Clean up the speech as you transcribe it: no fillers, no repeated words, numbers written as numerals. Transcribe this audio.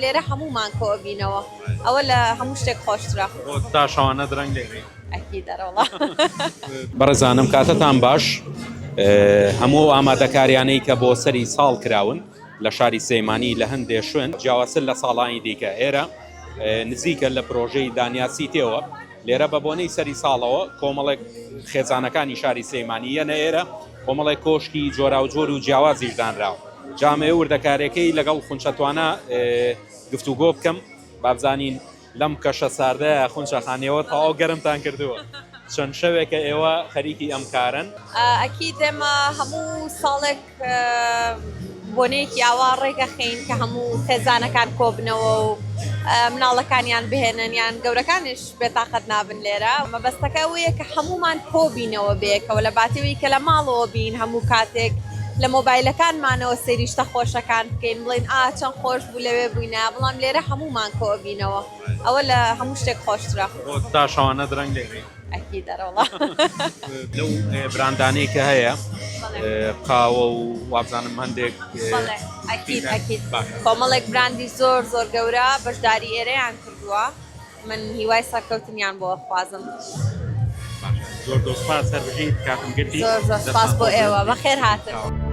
لێرە هەموومان کۆئەبینەوە ئەوە لە هەموو شتێک خۆشترە. خۆ تا شەوانە درەنگ لێرەی. ئەکید ئەرەوەڵا. بەڕێزانم کاتتان باش هەموو ئەو ئامادەکاریانەی کە بۆ سەری ساڵ کراون لە شاری سلێمانی لە هەندێ شوێن جیاوازتر لە ساڵانی دیکە ئێرە نزیکە لە پرۆژەی دانیا سیتیەوە لێرە بە بۆنەی سەری ساڵەوە کۆمەڵێک خێزانەکانی شاری سلێمانی یەنە ئێرە کۆمەڵێک کۆشکی جۆراوجۆر و جیاوازیش دانراوە جامەیە وردەکارێکەی لەگەڵ خونچەتوانە گفتوگۆ بکەم بابزانین لەم کەشە ساردەیە خونچە خان ئێوە تەواو گەرمتان کردووە چەند شەوێکە ئێوە خەریکی ئەم کارەن. ئەکید ئێمە هەموو ساڵێک بۆنەیەکی ئاوا ڕێکەخەین کە هەموو خێزانەکان کۆبنەوە و مناڵەکانیان بهێنن یان گەورەکانیش بێتاقەت نابن لێرە مەبەستەکە ئەوەیە کە هەموومان کۆبینەوە بەیەکەوە لە باتەوەی کە لە ماڵەوە بین هەموو کاتێک لە مۆبایلەکانمانەوە سەیری شتە خۆشەکان بکەین بڵێین ئا چەند خۆش بوو لەوێ بووینە بەڵام لێرە هەموومان کۆبینەوە ئەوە لە هەموو شتێک خۆشترە. خۆ تا شەوانە درەنگ لێرەی. ئەکید ئەرەوەڵا. لەو براندانەی کە هەیە قاوە و وابزانم هەندێک بەڵێ ئەکید ئەکید کۆمەڵێک براندی زۆر زۆر گەورە بەشداری ئێرەیان کردووە. من هیوای سەرکەوتنیان بۆ ئەخوازم. باشە زۆر زۆر سوپاس هەر بژیت کاتم گرتی. زۆر زۆر سوپاس بۆ ئێوە بەخێر هاتن.